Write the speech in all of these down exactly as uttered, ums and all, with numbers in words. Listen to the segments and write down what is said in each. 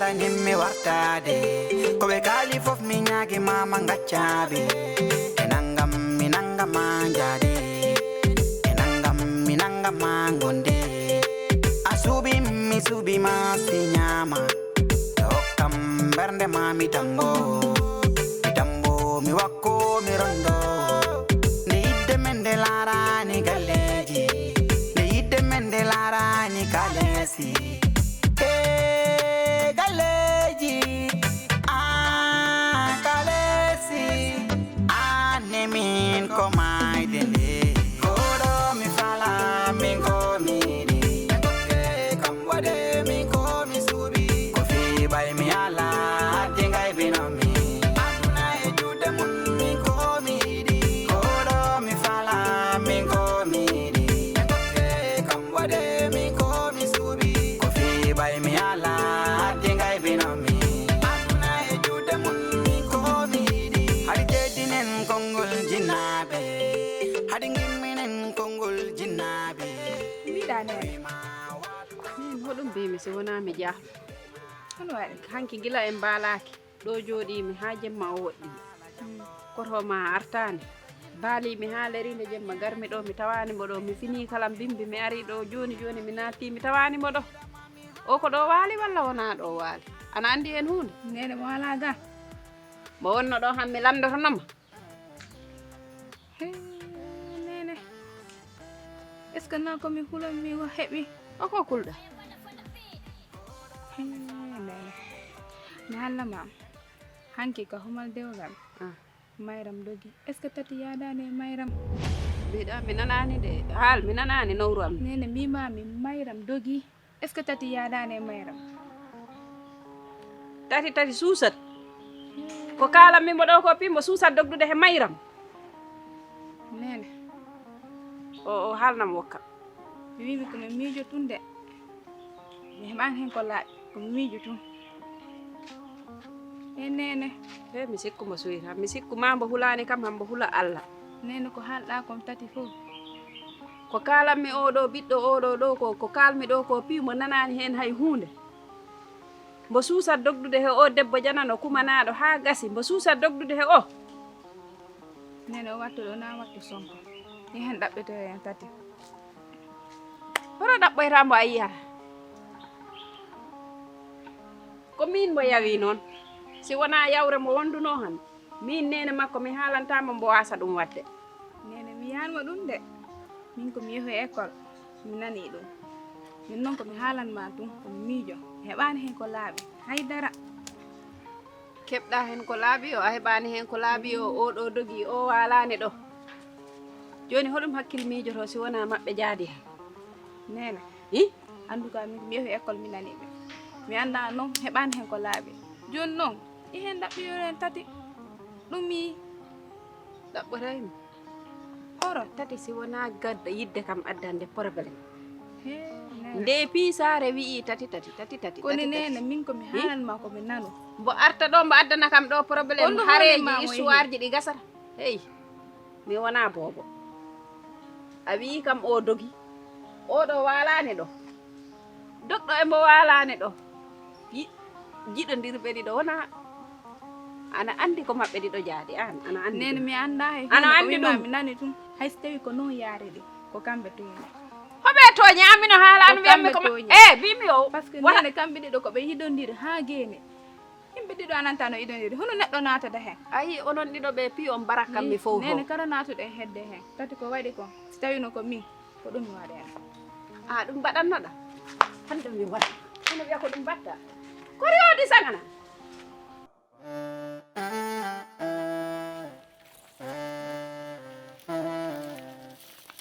Nimmi wartaade. Ko ɓe kaali fof mi ñaagi ma ma ngaccaɓe. E nangam mi nanga ma njaade. E nangam mi nanga ma ngonde. A suuɓi mi suuɓi ma si ñaama. Hokkam mbernde ma mi tambo. Mi tambo mi wakko mi rondo. Nde yidde men nde laarani galleeji. Nde yidde men nde laarani kaleesi. E galleeji, a kaleesi, a ne min ko maayde nde. Koɗo mi fala, min ko mi yiɗi. Ɓe dokke kam waɗe, min ko mi suuɓi. Ko fii ɓay mi ala, haddi ngay bino mi. Aduna e juuɗe mum, min ko mi yiɗi. Koɗo mi fala, min ko mi yiɗi. Ɓe dokke kam waɗe, min ko mi suuɓi. Ko fii ɓay mi ala, haddi ngay bino mi. Aduna e juuɗe mum, min ko mi yiɗi. Haɗi jeddinen konngol jinnaaɓe. Haɗi ngimminen konngol jinnaaɓe. Mbiɗa nene. Min hoɗum mbimi si wonaa mi jaahɗo? Hono waɗi? Hanki gila en mbaalaaki. Ɗo jooɗiimi haa jemma o woɗɗi. Koto ma artaani. Baaliimi haa leriinde jemma, garmi ɗo, mi tawaani mo ɗo, mi finii kala mbimbi, mi arii ɗo jooni jooni, mi naattii, mi tawaani mo ɗo. O ko ɗo waali walla wonaa ɗo waali? Ana anndi heen huunde? Neene mo alaa ga. Mo wonno ɗo han mi lanndotono ma. Hee, neene. Est-ce que na ko mi hulan mi o heɓi? O ko kulɗa? Hee, neene. Mi haalna ma. Hanki ka humal dewgal. Ah. Mayram dogi. Est-ce que tati yaadaani e Mayram? Mbiɗa, mi nanaani de. Haal, mi nanaani nowru am. Neene, mbimaami Mayram dogi. Est-ce que tati yaadaani e Mayram? Tati, tati suusat. Ko kaalanmi mo ɗo ko pii mo suusat dogdude he Mayram. Neene. O, o haalnam wokka. Mi wiimi ko mi miijo tun de. Mi heɓaani heen ko laaɓi. Ko mi miijo tun. E neene. He mi sikku mo suyra. Mi sikku ma mbo hulaani kam, han mbo hula Alla. Neene ko haalɗaa kon tati fof. Ko kaalanmi oo ɗoo ɓiɗɗo oo ɗoo ɗoo ko, ko kaalmi ɗoo ko piiw mo nanaani heen hay huunde. Mbo suusat dogdude he oo debbo janano kumanaaɗo haa gasi. Mbo suusat dogdude he oo. Neene o wattu ɗoo na wattu sonko. Ni heen ɗaɓɓetee en tati. Hono ɗaɓɓoyta mbo a yiyata? Ko miin mbo yawi noon. Si wonaa yawre mbo wondunoo han, miin neene makko mi haalantaa mbo mbo waasa ɗum waɗde. Neene mi yaanma ɗum de. Min ko mi yehu e école, mi nanii ɗum. Min noon ko mi haalan ma tun, ko mi miijo. Mi heɓaani heen ko laaɓi, hay dara. Keɓɗaa heen ko laaɓi o, a heɓaani heen ko laaɓi o, oo ɗoo dogii, oo waalaani ɗo. Jooni hoɗum hakkil miijoto si wonaa maɓɓe jaadi han? Neene. Hi? En tout cas, min mi yehi école mi nani ɓe. Mi anndaa noon heɓaani heen ko laaɓi. Jooni noon, i heen ɗaɓɓiyoren tati. Ɗum mi ɗaɓɓotaay mi. Oro tati si wonaa gadda yidde kam addande problème. Hee, neene. Nde piisaare wi'i tati, tati, tati, tati, kono tati, tati. Neene, min ko mi haalan ma ko mi nano. Mbo arta ɗo, mbo addana kam ɗo problème, hareeji, histoire ji ɗi gasata. Hey, mi wonaa boobo. A wi'i kam o dogi. O ɗo waalaani ɗo. Dogɗo e mbo waalaani ɗo. Yi-, jiɗondirɓe ɗiɗo wona ana anndi ko maɓɓe ɗiɗo jaadi, aan ana anndi. Neene mi anndaa hay huunde, o wi'ma mi nani tun. Hay si tawi ko noon yaari ɗi, ko kamɓe tooñi. Hoɓe tooñi? Aan mino haalaano wiyammi ko ma-, eh, mbiimi o. Parce que neene kamɓe ɗiɗo ko ɓe yiɗondiri haa geene. Yimɓe ɗiɗo ananta no yiɗondiri. Hono neɗɗo naatata heen? A yii onon ɗiɗo ɓe pii on mbarak kam mi fow. Neene kala naatuɗen hedde heen. Tati ko waɗi kon. Si tawino ko min. Ko ɗum mi waɗa heen. A ɗum mbaɗannoɗa? Hannde mi waɗa. Hino wiya ko ɗum mbaɗta. Ko riwdi sangana.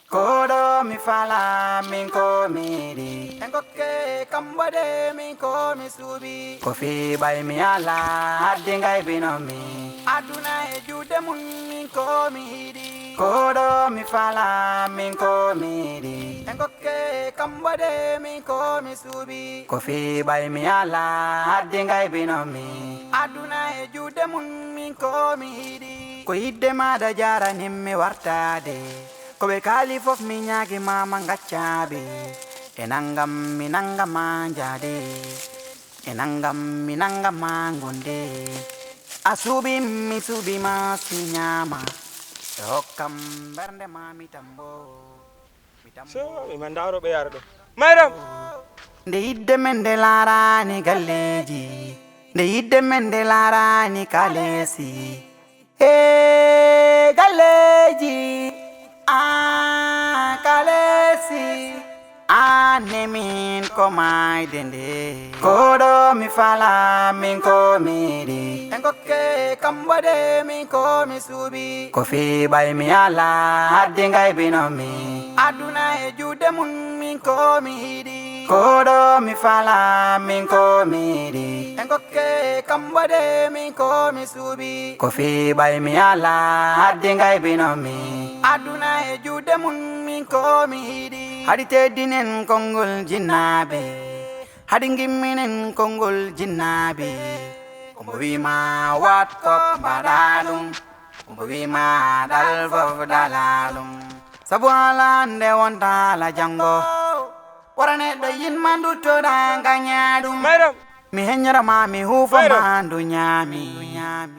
Koɗo mi fala min ko mi yiɗi. En gokke kam waɗe min ko mi suuɓi. Ko fii ɓay mi ala haddi ngay bino mi. Aduna e juuɗe mum min ko mi yiɗi. Koɗo mi fala min ko mi yiɗi. En gokke kam waɗe min ko mi suuɓi. Ko fii ɓay mi ala haddi ngay bino mi. Aduna e juuɗe mum min ko mi yiɗi. Ko yidde maɗa jaranim mi wartaade. Ko ɓe kaali fof mi ñaagi ma ma ngaccaɓe. E nangam mi nanga ma njaade. E nangam mi nangam ma gonde. A suuɓi mi suuɓi ma si ñaama. E hokkam mbernde ma mi tambo. Mi tambo. So, mi ma ndaaro ɓe yara ɗo. Mayram! Nde yidde men nde laarani galleeji. Nde yidde men nde laarani kaleesi. E galleeji, a kaleesi, a nemin ko maayde nde. Koɗo mi fala, min ko mi yiɗi. E ngokke kambo de, min ko mi suuɓi. Ko fii ɓay mi ala, haddi ngaybino mi. Aduna e juuɗe mun, min ko mi yiɗi. Koɗo mi fala, min ko mi yiɗi. E ngokke kambo de, min ko mi suuɓi. Ko fii ɓay mi ala, haddi ngaybino mi. Aduna e juuɗe mun, min ko mi yiɗi. Haɗi teddinen konngol jinnaaɓe. Haɗi ngimminen konngol jinnaaɓe. Ko mbo wi ma wat ko mbaɗa ɗum. Ko mbo wi ma ɗal fof ɗala ɗum. Sabu ala nde wonta ala janngo. Wara neɗɗo yinma nduttoɗa ngaña ɗum. Mayram! Mi heññora ma, mi huufa Mayram! Ma ndu ñaami.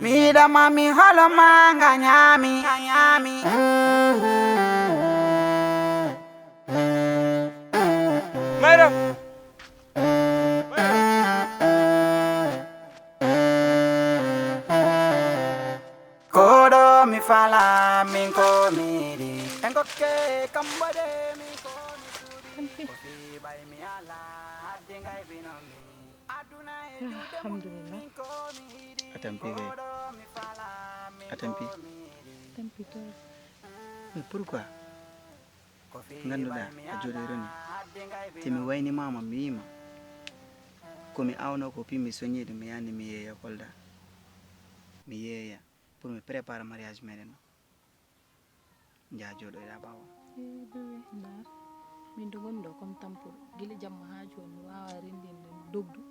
Mi yiɗa ma, mi holo ma nga ñaami. Mayram! Koɗo mi fala, min ko mi yiɗi. En kokke kambo de, min ko mi suuɗi. Ko fii ɓay mi ala, haddi ngaybino mi. Aduna e juuɗe mun, alhamdulillah. Min ko mi yiɗi. A tampi kay. Koɗo mi fala, min ko mi yiɗi. A tampi. Tampi to. Mais pourquoi? Ngannduɗaa a jooɗoyro ni, te mi waynimaama, mi wiima ko mi awnoo ko pimmi soñiiɗo, mi yaani mi yeeya Kolda, mi yeeya pour mi prépare mariage meɗen o. Njaha jooɗoyɗa ɓaawo. Eh, bébé, ndaar, min to ngonmi ɗo comme tampuɗo, gila jamma haa jooni mi waawa renndinde dogdu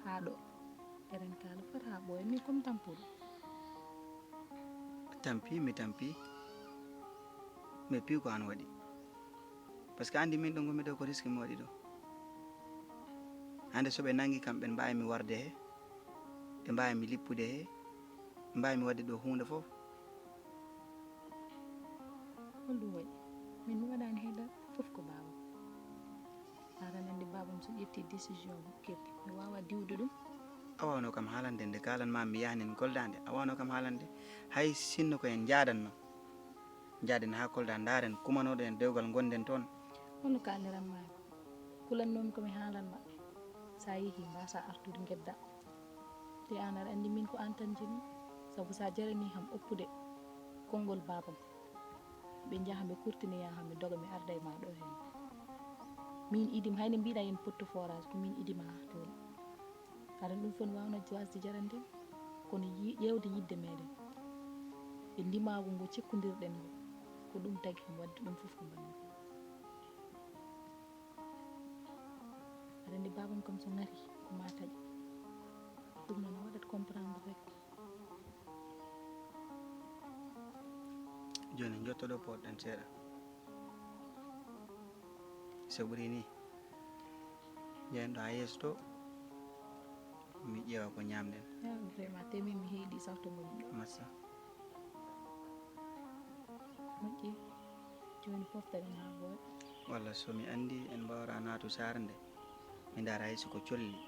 haa ɗo. Eren kaala fota haa ɓooya, min comme tampuɗo. Tampi, mi tampi. Mais puis ko an waɗi. Parce que anndi min ɗo ngonmi ɗo ko risque mi waɗi ɗo. Hannde so ɓe nanngi kam, ɓe mbaawi mi warde he, ɓe mbaawi mi lippude he, ɓe mbaawi mi waɗde ɗo huunde fof. Holɗum waɗi? Min mi waɗaani he dara, fof ko baaba. Aɗa anndi baabam so ƴetti décision hokkirde, mi waawaa diwde ɗum. A waawnoo kam haalande nde kaalan ma mi yahanin goldaande, a waawnoo kam haalande. Hay sinno ko en njaadanno, njaaden haa Kolda, ndaaren kumanooɗo en dewgal, ngonden toon. Hono kaaliran maami, kulannoomi ko mi haalan maɓɓe. So a yehii, mbaasaa artude ngedda. Te aan aɗa anndi min ko aan tan njiɗmi, sabu so a jaranii kam oppude konngol baabam, ɓe njaha ɓe kurtinoya kam, mi doga mi arda e maa ɗo heen. Min idim, hay nde mbiɗa en potto forage, ko min idima toon. Aɗa ɗum fof ne waawno wasde jarande, kono yi-, ƴeewde yiɗde meɗen. E ndimaagu ngu cikkondirɗen ngu, ko ɗum tagi kam waɗde ɗum fof ko mbaɗmi. Aɗa anndi baabam kam so ŋari ko ma taƴe. Ɗum noon a waɗat comprendre rek. Jooni njotto ɗo poɗɗen seeɗa. So ɓuri ni, njehen ɗo haa yeeso to, mi ƴeewa ko ñaamɗen. Ah, vraiment, te min mi heedi sax to ngonmi ɗo. Massa. Moƴƴi. Jooni poftoɗen haa ɓooya. Walla so mi anndi en mbaawra naatu saare nde, mi ndaara hay so ko colli.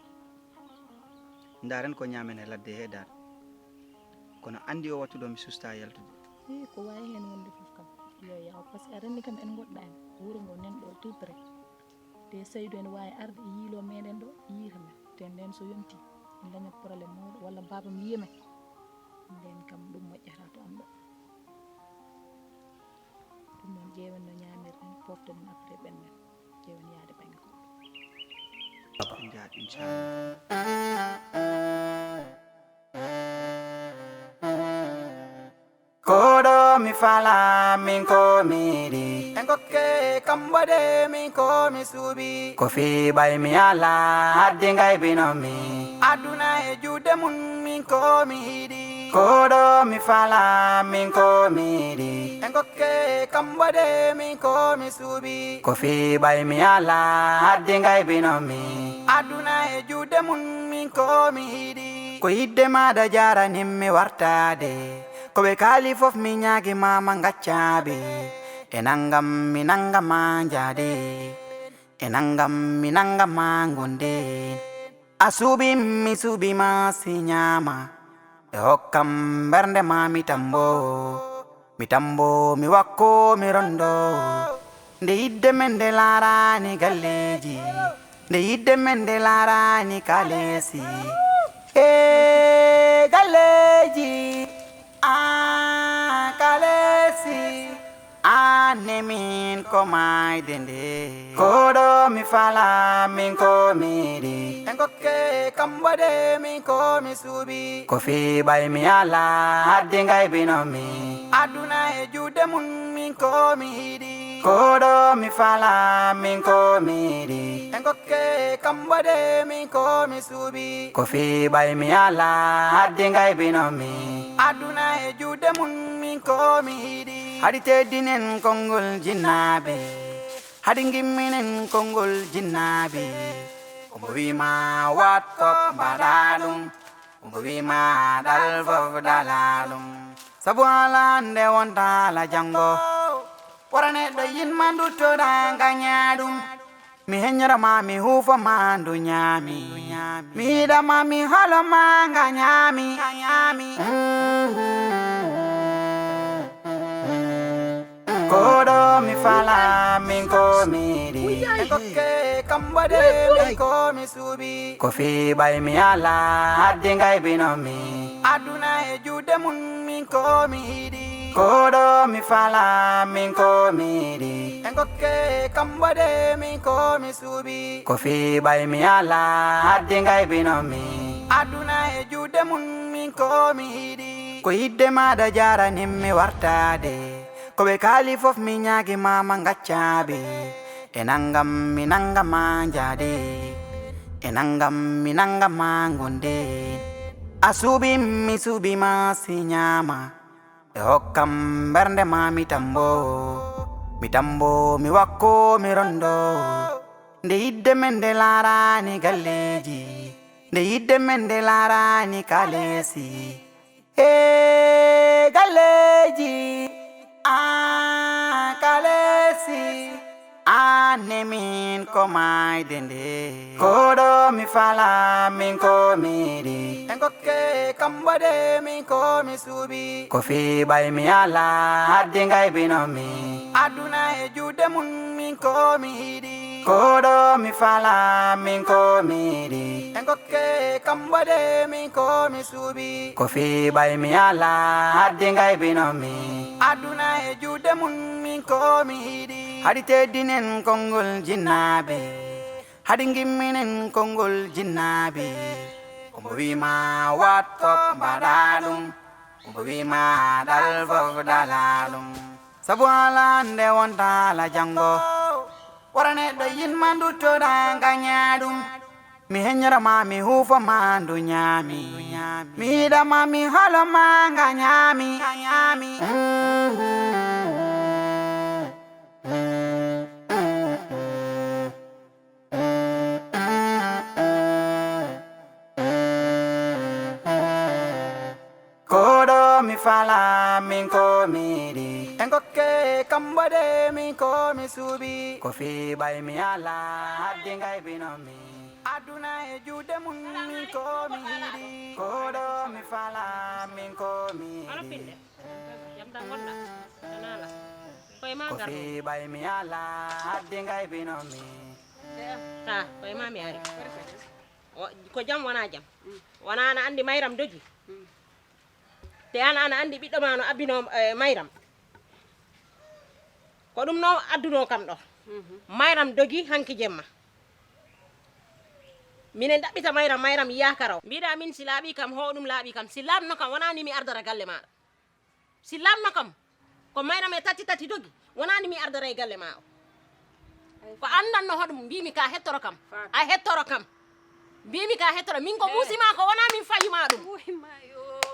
Ndaaren ko ñaamen e ladde he dal. Kono anndi o wattu ɗo mi susta yaltude. Ii, ko waawi heen wonde fof kam, yo yaaw, parce que aɗa anndi kam en ngoɗɗaani. Wuro ngo nan ɗo tout près. Te Saydu ene waawi arde e yiiloo meɗen ɗo, yiita men. Te ndeen so yontii, en dañat problème mawɗo, walla baabam yiya men. Ndeen kam ɗum moƴƴataa to am ɗo. Ɗum noon, ƴeewen no ñaamirɗen, poftoɗen après ɓennden. Ƴeewen yaade bannge goɗɗo. Njahat, inchallah. Koɗo mi Fala min ko mi yiɗi. En kokke kam waɗe min ko mi suuɓi. Ko fii ɓay mi ala haddi ngay bino mi. Aduna e juuɗe mun min ko mi yiɗi. Ko ɗo mi fala min ko mi yiɗi. En kokke kam waɗe min ko mi suuɓi. Ko fii ɓay mi ala haddi ngay bino mi. Aduna e juuɗe mun min ko mi yiɗi. Ko yidde maɗa jaranim mi wartade. Ko ɓe kaali fof mi ñaagi mama ngaccaɓe. E nangam mi nangama njaade. E nangam mi nangama ngonde. A suuɓi mi suuɓi ma si ñaama. E hokkam mbernde ma mi tambo. Mi tambo mi wakko mi rondo. Nde yidde men nde laarani galleeji. Nde yidde men nde laarani kaleesi. E galleeji. A kaleesi. An e min ko maayde nde. Ko ɗo mi fala min ko mi yiɗi. En kokke kam waɗe min ko mi suuɓi. Ko fii ɓay mi ala haddi ngay bino mi. Aduna e juuɗe mun min ko mi yiɗi. Ko ɗo mi fala min ko mi yiɗi. En kokke kam waɗe min ko mi suuɓi. Ko fii ɓay mi ala haddi ngay bino mi. Aduna e juuɗe mun min ko mi yiɗi. Haɗi teddinen konngol jinnaaɓe. Haɗi ngimminen konngol jinnaaɓe. Ko mbo wiima waat fof mbaɗa ɗum. Ko mbo wiima ɗal fof ɗala ɗum. Sabu ala nde wonta ala janngo. Wara neɗɗo yinma nduttoɗa ngaña ɗum. Mi heññoroma mi huufoma ndu ñaami. Mi yiɗama mi holoma ngañami. Ko ɗo mi fala min ko mi yiɗi. E kokke kam waɗe min ko mi suuɓi. Ko fii ɓay mi ala haddi ngay bino mi. Aduna e juuɗe mun min ko mi yiɗi. Ko ɗo mi fala min ko mi yiɗi. En kokke kam waɗe min ko mi suuɓi. Ko fii ɓay mi ala haddi ngay bino mi. Aduna e juuɗe mun min ko mi yiɗi. Ko yidde maɗa jaranim mi wartade. Ko ɓe kaali fof mi ñaagi mama ngaccaɓe. E nangam mi nangama njaade. E nangam mi nangama ngonde. A suuɓi mi suuɓi ma si ñaama. E hokkam mbernde ma mi tambo. Mi tambo mi wakko mi rondo. Nde yidde men nde laarani galleeji. Nde yidde men nde laarani kaleesi. E galleeji. A kaleesi. An e min ko maayde nde. Ko ɗo mi fala min ko mi yiɗi. En kokke kam waɗe min ko mi suuɓi. Ko fii ɓay mi ala haddi ngay bino mi. Aduna e juuɗe mun min ko mi yiɗi. Ko ɗo mi fala min ko mi yiɗi. En kokke kam waɗe min ko mi suuɓi. Ko fii ɓay mi ala haddi ngay bino mi. Aduna e juuɗe mun min ko mi yiɗi. Haɗi teddinen konngol jinnaaɓe. Haɗi ngimminen konngol jinnaaɓe. Ko mbo wiima waat fof mbaɗa ɗum. Ko mbo wiima ɗal fof ɗala ɗum. Sabu ala nde wonta ala janngo. Wara neɗɗo yinma nduttoɗa ngaña ɗum. Mi heññoroma mi huufoma ndu ñaami. Mi yiɗama mi holoma ngañami. Ko ɗo mi fala min ko mi yiɗi. En kokke kam waɗe min ko mi suuɓi. Ko fii ɓay mi ala haddi ngay bino mi. Aduna e juuɗe mun min ko mi yiɗi. Ko ɗo mi fala min ko mi yiɗi. Jam tan ngonɗa? Tan ala. Koye ma. Ko ngar fii ɓay mi ala haddi ngay bino mi. Ta, koye ma mi ari. O, ko jam wona jam? Wona ana anndi Mayram dogi? Te an ana anndi ɓiɗɗo ma no abbino, eh, Mayram. Ko ɗum no adduno kam ɗo. Mayram dogi hanki jemma. Minen ɗaɓɓita Mayram, Mayram yakaraw. Mbiɗa min si laaɓi kam, ho ɗum laaɓi kam. Si laaɓno kam, wona ni mi ardata galle maɗa. Si laaɓno kam, Ko mayram e tati tati dogi, wonaa ni mi ardara e galle maa o. Ko anndan no hoɗum, mbiimi ka hettoro kam. A hettoro kam. Mbiimi ka hettoro. Min ko muusi maa ko, wonaa min fayu maa ɗum.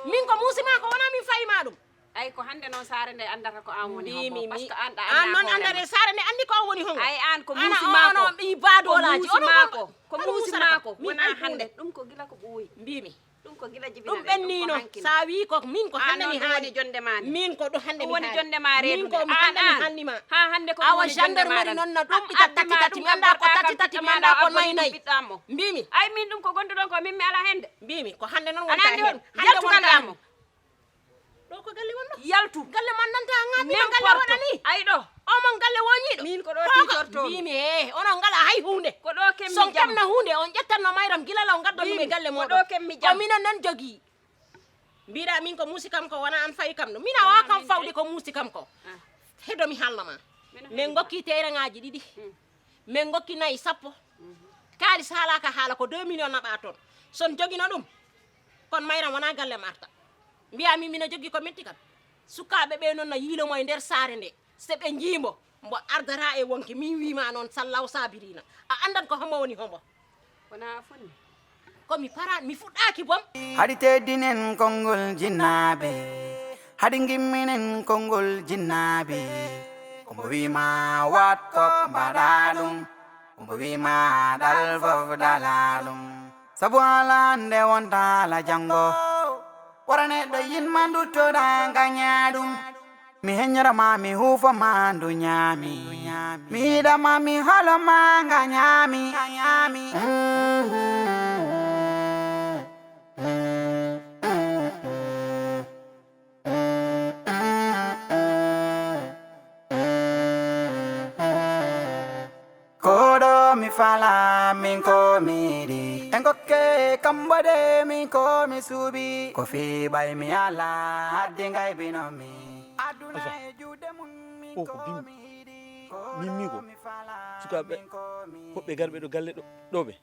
Min ko muusi maa ko, wonaa min fayu maa ɗum. Ay, ko hannde noon saare nde anndata ko aan woni hombo, parce que aan ɗa anndaa noon anndere saare nde anndi ko aan woni hongo. Ay, aan ko muusi maa ko. Ɓii baadoolaaji. Ko muusi maa ko. Ko muusi maa ko. Wonaa hannde. Ɗum ko gila ko ɓooyi. Mbiimi. Ɗum ko gila jibinaa. Ɗum ɓenniino. Sa wii ko min ko hannde mi haali. Jonde maa nde. Min ko ɗo hannde mi haali. Woni jonde maa reedude. Min ko hannde mi haalni ma. Haa hannde ko. Awa gendarmerie noon na ɗum ɓita tati tati, mi anndaa ko tati tati, mi anndaa ko nayi nayi. Mbiimi. Ay, min ɗum ko gonduɗon ko min mi alaa heen de. Mbiimi ko hannde noon wonta heen. Hannde wonta heen. Ɗo ko galle wonno? Yaltu. Galle man nanta ŋaaɓi no galle waɗani. Ay ɗo. O mon galle woñiiɗo. Min ko ɗo tiitorto. Mbiimi, eh, onon ngalaa hay huunde. Ko ɗo kemmi jam. Son kemna huunde, on ƴettanno mayram gila law ngaddan ɗum e galle moɗon. Ko ɗo kemmi jam. Ko minon non jogii. Mbiɗa min ko muusi kam ko wona an fayi kam ɗum. Mina wa kam fawde ko muusi kam ko. Hedo mi haalna ma. Min gokki teeraŋaaji ɗiɗi. Min gokki nayi sappo. Kaalis haalaaka haala ko deux millions naɓaa toon. Son jogino ɗum. Kon mayram wona gallem arta. Mbiya min mino joggi ko metti kam. Sukaaɓe ɓe noon no yiilo mo e nder saare nde. Se ɓe njii mbo, mbo ardata e wonki. Min wiima noon sallaw sabirina. A anndan ko hombo woni hombo. Wona a fonni. Ko mi para, mi fuɗɗaaki bom. Haɗi teddinen konngol jinnaaɓe. Haɗi ngimminen konngol jinnaaɓe. Ko mbo wiima waat ko mbaɗa ɗum. Ko mbo wiima ɗal fof ɗala ɗum. Sabu ala hannde wonta ala janngo. Wara neɗɗo yinma nduttoɗa ngaña ɗum. Mi heññora ma, mi huufo ma, ndu ñaami. Mi yiɗa ma, mi holo ma, nga ñaami. Koɗo mi fala, min ko mi yiɗi. En kokke kambo de, min ko mi suuɓi. Ko fi ɓay mi ala, haddi ngay bino mi. Aduna e juuɗe mum, min ko mi yiɗi. Min mi ko sukaaɓe hoɓɓe garɓe ɗo galle ɗo, ɗo ɓe.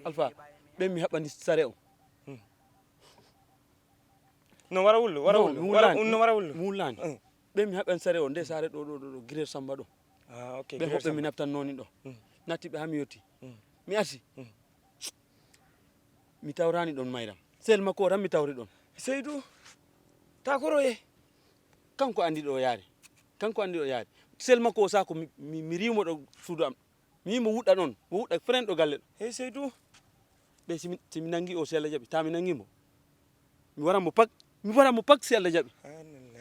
Alfa, ɓen mi haɓɓani sare o. No wara wullu, wara wullu, wara wullu. Mi wullaani. Ɓen mi haɓɓani sare o, nde sare ɗo, ɗo, ɗo, ɗo, Girer Samba ɗo. Ah, ok. Ɓen hoɓɓe mi naftan nooni ɗo. Natti ɓe haa mi yotti. Mi asi. Mi tawraani ɗon mayram. Sel makko o tan mi tawri ɗon. Seydu, ta koroye. Kanko anndi ɗo yaari. Kanko anndi ɗo yaari. Sel makko o saako mi, mi, mi riiwmo ɗo suudu am. Mi yimo wuɗɗa ɗon, mo wuɗɗa fren ɗo galle ɗo. Hey Seydu. Ɓe si mi, si mi nanngi o si Allah jaɓi, ta mi nanngi mo. Mi wara mo pak, mi wara mo pak si Allah jaɓi.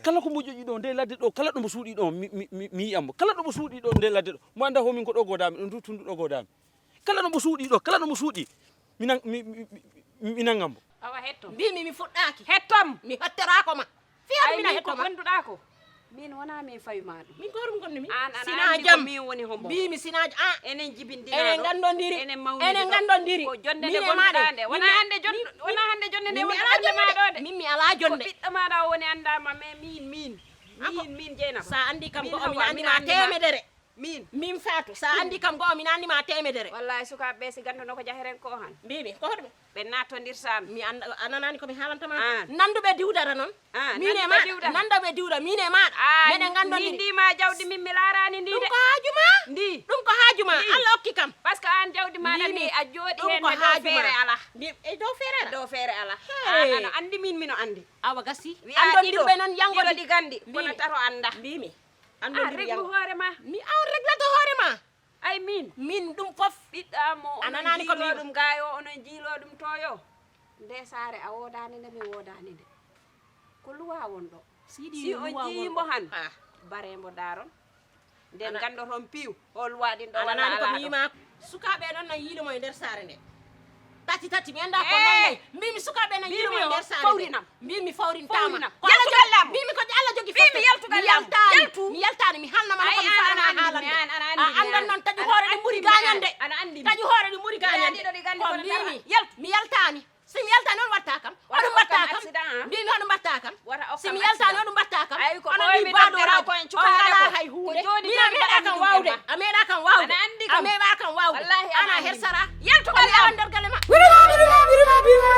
Kala ko mo joƴi ɗo nde ladde ɗo, kala ɗo mo suuɗi ɗo, mi, mi, mi, mi yi'an mo. Kala ɗo mo suuɗi ɗo nde ladde ɗo, mo annda ho min ko ɗo godami, ɗo ndu tundu ɗo godami. Kala ɗo mo suuɗi ɗo, kala ɗo mo suuɗi, mi nan-, mi, mi, mi, mi nanngan mo. Awa hetto. Mbimi mi fuɗɗaaki. Hettom. Mi hettoraako ma. Fiyam mina hetto ma. Ay, min ko gonduɗa ko. Min wona min fawi ma ɗum. Min ko hoɗum gonmi min? An ana anndi ko min woni hombo. Mbimi sina a. Enen jibindina ɗo. Enen gandondiri. Enen mawnidi ɗo. Enen gandondiri. Ko jonde nde gonduɗa nde. Wona hande jonde, wona hande jonde nde woni jonde ma ɗo de. Min mi ala jonde. Ko ɓiɗɗo maɗa o woni andama, mais min, min. Min, min Jeynaba. Sa andi kam ko min Hawa, min anndi ma temedere. Min. Min Faatu, sa andi kam go'o mi nanni ma temedere. Wallahi sukaaɓe ɓe si ganduno ko jahiren ko han. Mbimi ko hoɗum? Ɓe nattondirsan. Mi an-, a nanani ko mi haalanta ma? An. Nanduɓe diwdara non. An, min e maɗa. Nanduɓe diwda, min e maɗa. An, meɗen gandondiri. Min ndi ma jawdi min mi laarani ndi de. Ɗum ko haaju ma? Ndi. Ɗum ko haaju ma? Ndi. Allah okki kam. Parce que an jawdi maɗa ndi a jooɗi hen e dow feere ala. Ndi e dow feere ala? E dow feere ala. Hey. An ano andi min mino andi. Awa gasi. Andondirɓe non yango ɗiɗo ɗi gandi. Kono tato anda. Mbimi. An reglu hoore ma. Mi an reglato hoore ma. Ay min. Min ɗum fof. Ɓiɗɗa mo a nanani ko min ɗum gayo onon jiilo ɗum toyo. Nde saare a wodani nde mi wodani nde. Ko luwa won ɗo. Si on jiyimo han. Bare mbo daron. Nden gandoton piw. Hol waɗin ɗo walla ala ɗo. Sukaaɓe non na yiilumo e nder saare nde. Tati tati mi annda ko nayi nayi. Mbimi sukaaɓe na yiilumo e nder saare nde. Mbimi fawrintama. Ko Allah jogi. Mbimi ko Allah jogi fof. Mi yaltani. Mi yaltani. Mi halna ma ko mi faalana haalande. A andan non taƴu hoore ɗum ɓuri gañande. Taƴu hoore ɗum ɓuri gañande. Ko mbimi. Mi yaltani. Si mi yaltaani on watta kam. Oɗum watta kam. Mbimi oɗum watta kam. Si mi yaltaani oɗum watta kam. Oɗum mbi baɗoraji. On ngala hay huunde. Min a meeɗa kam wawde. A meeɗa kam wawde. A meeɗa kam wawde. Ana hersara. Yaltu ko mi awan nder galle ma. Birima, birima, birima, birima.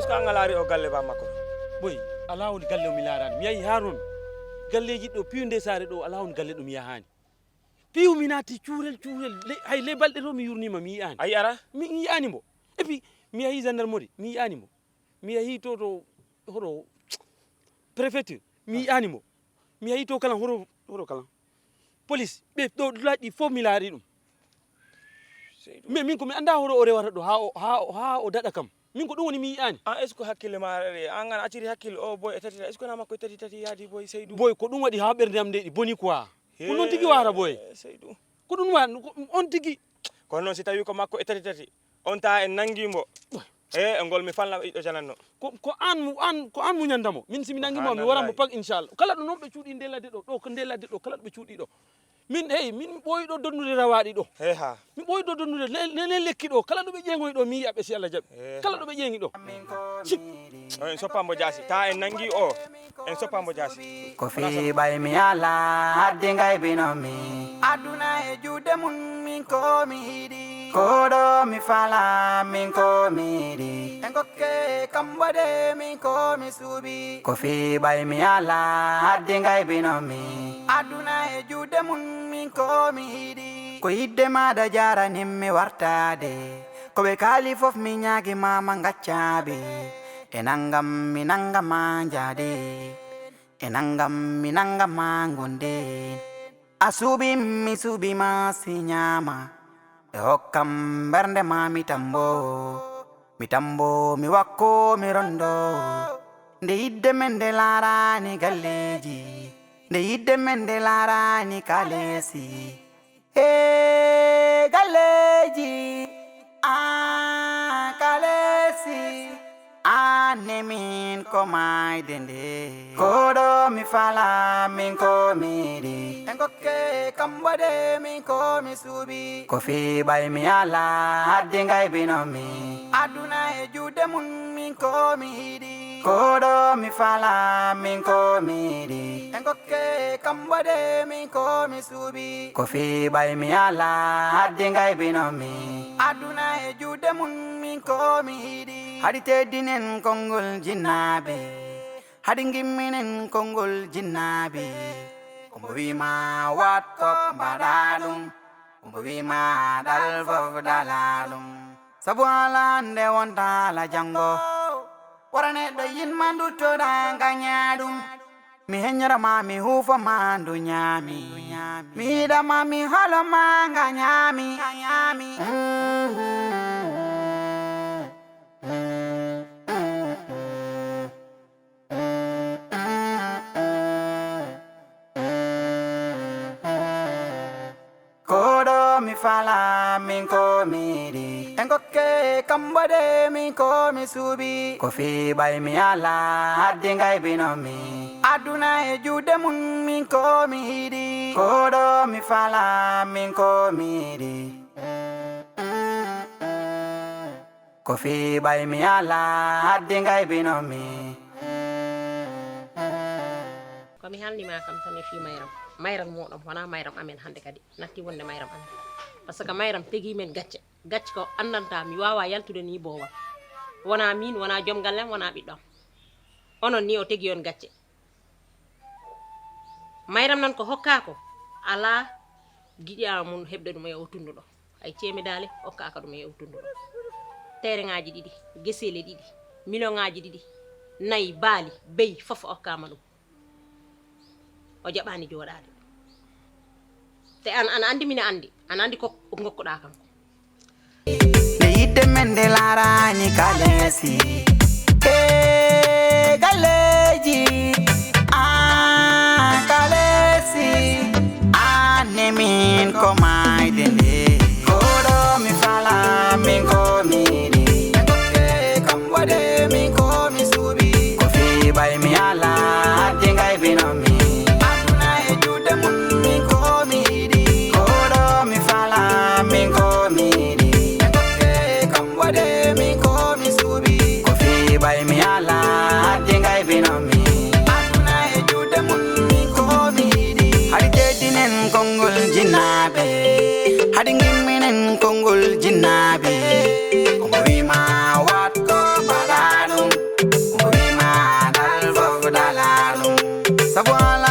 Ko an a laari o galle ba makko? Boy, alaa woni galle o mi laaraani. Mi yahi haa toon. Galleeji ɗo, piiw nde saare ɗo, alaa woni galle ɗo mi yahaani. Piiw mi naati cuurel, cuurel, le-, hay ley balɗe ɗo mi yurniima, mi yi'aani. A yi'araa? Mi, mi yi'aani mo. Et puis, mi yahi gendarmerie, mi yi'aani mo. Mi yahi to, to, hoto, préfecture, mi yi'aani mo. Mi yahi to kala, hoto, hoto kala. Police, ɓe ɗo laaɗi fof mi laari ɗum. Seydu. Mais min ko mi anndaa hoto o rewata ɗo, haa o, haa o, haa o daɗa kam. Min ko ɗum woni mi yi'aani. An, est-ce que hakkille ma aɗa ɗe? An, an acciri hakkille o boy e tati tati. Est-ce que na makko e tati tati yaadi boy Seydu? Boy, ko ɗum waɗi haa ɓernde am nde ɗi boni quoi. Ko ɗum tigi warata boy. Seydu. Ko ɗum wa-, ko on tigi. Kono noon si tawi ko makko e tati tati, on taa en nanngi mbo. E, e ngol mi fanla ɓiɗɗo jananno. Ko, ko an mu-, an, ko an muñanta mo. Min si mi nanngi mo, mi waran mo pak, inchallah. Kala ɗo noon ɓe cuuɗi nde ladde ɗo, ɗo ko nde ladde ɗo, kala ɗo ɓe cuuɗi ɗo. Min, hey, min mi ɓooyi ɗo donnude rawaaɗi ɗo. He ha. Mi ɓooyi ɗo donnude le-, le-, le-, lekki ɗo. Kala ɗo ɓe ƴeeŋoyi ɗo, mi yi'a ɓe si Allah jaɓi. He ha. Kala ɗo ɓe ƴeeŋi ɗo. Sik. O, en soppa mbo jaasi. Taa en nanngi o. En soppa mbo jaasi. Ko fii ɓay mi ala haddi ngay bino mi. Aduna e juuɗe mum min ko mi yiɗi. Ko ɗo mi fala min ko mi yiɗi. En gokke kambo de min ko mi suuɓi. Ko fii ɓay mi ala haddi ngay bino mi. Aduna e juuɗe mum min ko mi yiɗi. Ko yidde maɗa jaranim mi wartade. Ko ɓe kaali fof mi ñaagi mama ngaccaɓe. E nangam mi nangama njaade. E nangam mi nangama ngonde. A suuɓi mi suuɓi ma si ñaama. Ɓe hokkam mbernde ma mi tambo. Mi tambo mi wakko mi rondo. Nde yidde men nde laarani galleeji. Nde yidde men nde laarani kaleesi. E galleeji, a kaleesi, a nemin ko maayde nde. Ko ɗo mi fala, min ko mi yiɗi. En gokke kambo de, min ko mi suuɓi. Ko fii ɓay mi ala, haddi ngay bino mi. Aduna e juuɗe mum, min ko mi yiɗi. Ko ɗo mi fala, min ko mi yiɗi. En gokke kambo de, min ko mi suuɓi. Ko fii ɓay mi ala, haddi ngay bino mi. Aduna e juuɗe mum, min ko mi yiɗi. Haɗi teddinen konngol jinnaaɓe. Haɗi ngimminen konngol jinnaaɓe. Ko mbo wi ma waɗ ko mbaɗa ɗum. Ko mbo wi ma ɗal fof ɗala ɗum. Sabu ala nde wonta ala janngo. Wara neɗɗo yinma nduttoɗa ngaña ɗum. Mi heññora ma, mi huufo ma ndu ñaami. Mi yiɗa ma, mi holo ma ngañaami. Ko ɗo mi fala, min ko mi yiɗi. En gokke kambo de, min ko mi suuɓi. Ko fii ɓay mi ala, haddi ngay bino mi. Aduna e juuɗe mum, min ko mi yiɗi. Ko ɗo mi fala, min ko mi yiɗi. Ko fii ɓay mi ala, haddi ngay bino mi. Ko mi haalni ma kam tan e fii Mayram. Mayram mooɗon, wonaa Mayram amen hannde kadi. Natti wonde Mayram amen. Parce que Mayram tegi men gacce. Gacce ko anndanta mi waawaa yaltude nii boowal. Wonaa miin, wonaa joom gallem, wonaa ɓiɗɗo am. Onon nii o tegi on gacce. Mayram nan ko hokkaa ko, alaa giɗi a mum heɓde ɗum e o tunndu ɗo. Hay ceemedaale okkaaka ɗum e o tunndu ɗo. Tereŋaaji ɗiɗi, geseele ɗiɗi, miliyoŋaaji ɗiɗi, nayi, baali, beyi, fof okkaama ɗum. O jaɓaani jooɗaade. Te aan, ana anndi, mina anndi. Ana anndi ko ngokkuɗaa kam ko. Nde yidde men nde laaraani kaleesi. E galleeji, a kaleesi. Aan e min ko maayde nde. Ko ɗo mi fala, min ko mi yiɗi. E gokke kam waɗe, min ko mi suuɓi. Ko fii ɓay mi ala, haddi ngay bino mi. Aduna e juuɗe mum, min ko mi yiɗi. Ko ɗo mi fala, min ko mi yiɗi. E gokke kam waɗe, min ko mi suuɓi. Ko fii ɓay mi ala, haddi ngay bino Sabu an